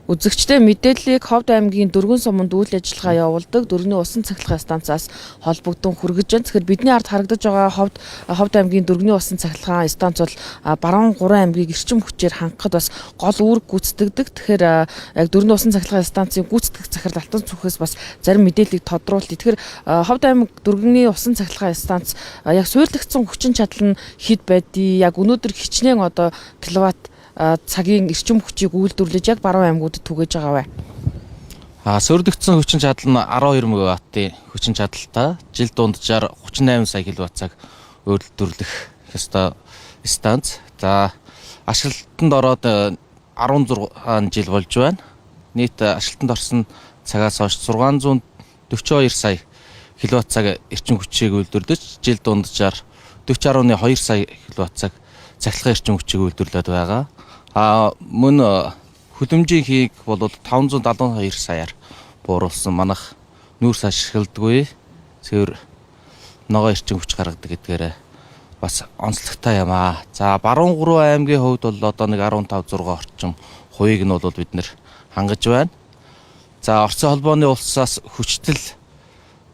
Үзэгчдээ мэдээллийг Ховд аймгийн Дөргөн суманд үйл ажиллагаа явуулдаг Дөргөний усан цахилгаан станцаас холбогдсон хүргэж байна. Тэгэхээр бидний ард харагдаж байгаа Ховд аймгийн Дөргөний усан цахилгаан станц бол баруун 3 аймгийг эрчим хүчээр хангахад бас гол үүрэг гүйцэтгэдэг. Тэгэхээр яг Дөргөний усан цахилгаан станцын гүйцэтгэх захирал Алтан цүнхээс бас зарим мэдээллийг тодруулъя. Тэгэхээр Ховд аймаг Дөргөний усан цахилгаан станц яг суурлагдсан хүчин чадал нь хэд байдгийг, яг өнөөдөр хичнээн одоо киловатт цагийн эрчим хүчийг үйлдвэрлэж яг баруун аймагуудад түгээж байгаа вэ? Сөрдөгдсөн хүчин чадал нь 12 мегаваттын хүчин чадалтай жил дунджаар 38 сая киловатт цаг үйлдвэрлэх ёстой станц. За, ашиглалтанд ороод 16 жил болж байна. Нийт ашиглалтанд орсон цагаас хойш 642 сая киловатт цаг эрчим хүчийг үйлдвэрлэж, жил дунджаар 40.2 сая киловатт цаг цахилгаан эрчим хүчийг үйлдвэрлээд байгаа. Мөн хөлөмжийн хийг бол 572 саяар бууруулсан. Манайх нүүрс ашигладаггүй, цэвэр ногоо эрчим хүч гаргадаг гэдгээрээ бас онцлогтой юм аа. За, баруун 3 аймгийн хувьд бол одоо нэг 15 6 орчим хувийг нь бол бид нэр хангаж байна. За, Оросын холбооны улсаас хүчтэл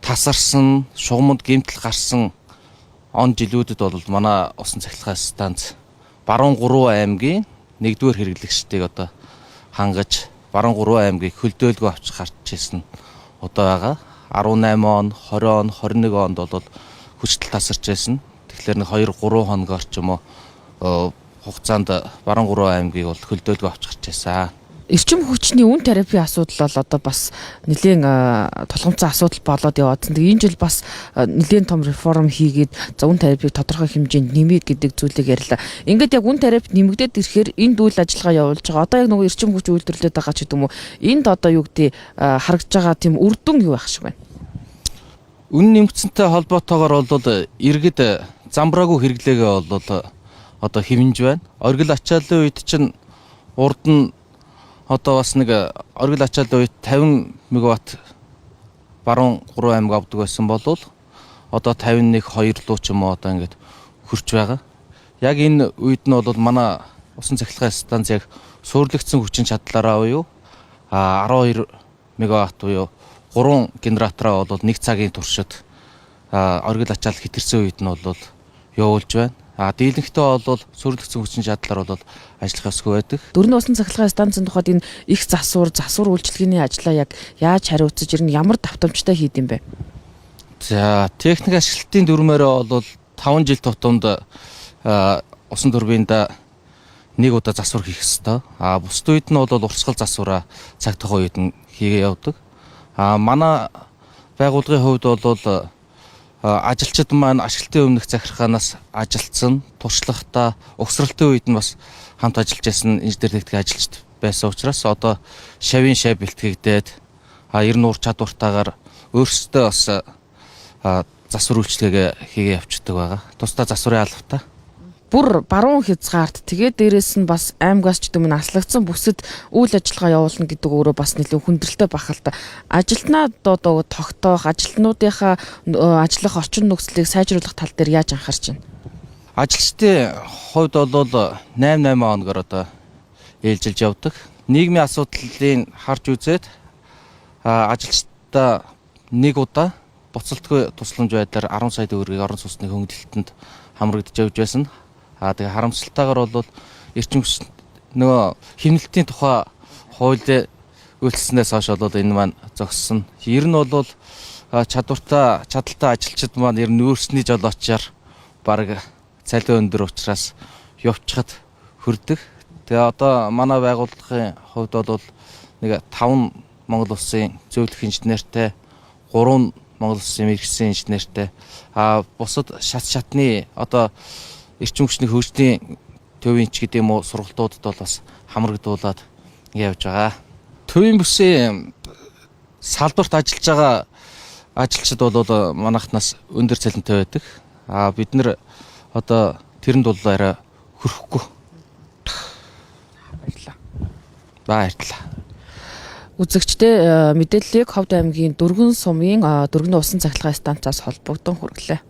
тасарсан, шугамд гэмтэл гарсан он жилүүдэд бол манай усан цахилгаан станц баруун 3 аймгийн нэгдүгээр хэрэглэгчдийг одоо хангаж, баруун 3 аймгийг хөлдөөлгөө авч гарч ирсэн удаа байгаа. 18 он, 20 он, 21 онд бол хүчтэл тасарч байсан. Тэгэхээр нэг 2 3 хоногор ч юм уу хугацаанд баруун 3 аймгийг бол хөлдөөлгөө авч гарч байсан. Эрчим хүчний үн тарифын асуудал бол одоо бас нэлээд тулгамдсан асуудал болоод яваадсан. Тэгээ энэ жил бас нэлээд том реформ хийгээд, за, үн тарифыг тодорхой хэмжээнд нэмэе гэдэг зүйлийг ярьлаа. Ингээд яг үн тариф нэмэгдээд ирэхээр энд үйл ажиллагаа явуулж байгаа. Одоо яг нөгөө эрчим хүч үйлдвэрлээд байгаа ч гэдэг юм уу. Энд одоо юу гэдэг харагдж байгаа тийм үр дүн юу байх шиг байна? Үн нэмэгдсэнтэй холбоотойгоор бол иргэд замбраагүй хэрэглээгээ бол одоо хэмнэж байна. Оргил ачааллын үед чинь урд нь одоо бас нэг оргил ачааллын үед 50 мегаватт баруун 3 аймаг авдаг байсан бол одоо 51 2 луу ч юм уу одоо ингээд хөрч байгаа. Яг энэ үед нь бол манай усан цахилгаан станц яг суурлагдсан хүчин чадлаараа буюу 12 мегаватт буюу 3 генератораа бол нэг цагийн туршид оргил ачаал хэтэрсэн үед нь бол явуулж байна. Дийлэнхдээ бол суурлагдсан хүчин чадлаар бол ажиллах ёсгүй байдаг. Дөрний усан цахилгаан станцын тухайд энэ их засвар үйлчилгээний ажлаа яг яаж хариуцаж, ер нь ямар давтамжтай хийд юм бэ? За, техник ашиглалтын дүрмээрээ бол 5 жил тутамд усан турбинд нэг удаа засвар хийх ёстой. Бусд үед нь бол урсгал засвараа цаг тухайн үед нь хийгээ явдаг. Манай байгууллагын хувьд бол ажилчид маань ашиглалтын өмнөх захиргаанаас ажилтсан, туршлагатай, угсралтын үед нь бас хамт ажиллаж байсан инженер техникийн ажилчид байсан учраас одоо шавийн шав бэлтгэгдээд, ер нь ур чадвартайгаар өөрсдөө бас засвар үйлчилгээгээ хийгээ явчихдаг байгаа. Тусдаа засварын албатай. Бүр баруун хязгаарт, тэгээд дээрэс нь бас аймгаас ч гэдэг юм аслагдсан бүсэд үйл ажиллагаа явуулна гэдэг өөрөө бас нэлээд хүндрэлтэй байх л та. Ажилтнаа одоо тогтоох, ажилтнуудынхаа ажиллах орчин нөхцөлийг сайжруулах тал дээр яаж анхаарч байна? Ажилчдын хувьд бол 8 8 хоногор одоо ээлжилж явдаг. Нийгмийн асуудлыг харж үзээд ажилчдаа нэг удаа буцалтгүй тусламж байдлаар 10 сая төгрөгийг орон сууцны хөнгөлөлтөнд хамрагдаж явж байсан. Тэгээ харамсалтайгаар бол эрчим хүч нөгөө хэмнэлтийн тухай хууль үйлчлснээс хойш бол энэ маань зогссон. Ер нь бол чадвартай, чадaltaй ажилчид маань ер нь нүүрсний жолоочоор бараг цалин өндөр учраас явчихад хөрдөг. Тэгээ одоо манай байгууллагын хувьд бол нэг 5 Монгол улсын зөвлөх инженертэй, 3 Монгол улсын мэргэжсэн инженертэй, бусад шат шатны одоо эрчим хүчний хөгжлийн төвийн ч гэдэг юм уу сургалтуудад бол бас хамрагдуулаад явж байгаа. Төвийн бүсийн салбарт ажиллаж байгаа ажилчид бол манайхнаас өндөр цалинтай байдаг. Бид нэр одоо тэрэнд бол арай хөрөхгүй. Баярлалаа. Баярлалаа. Үзэгчдээ мэдээллийг Ховд аймгийн Дөргөн сумын Дөргөний усан цахилгаан станцаас холбогдсон хүргэлээ.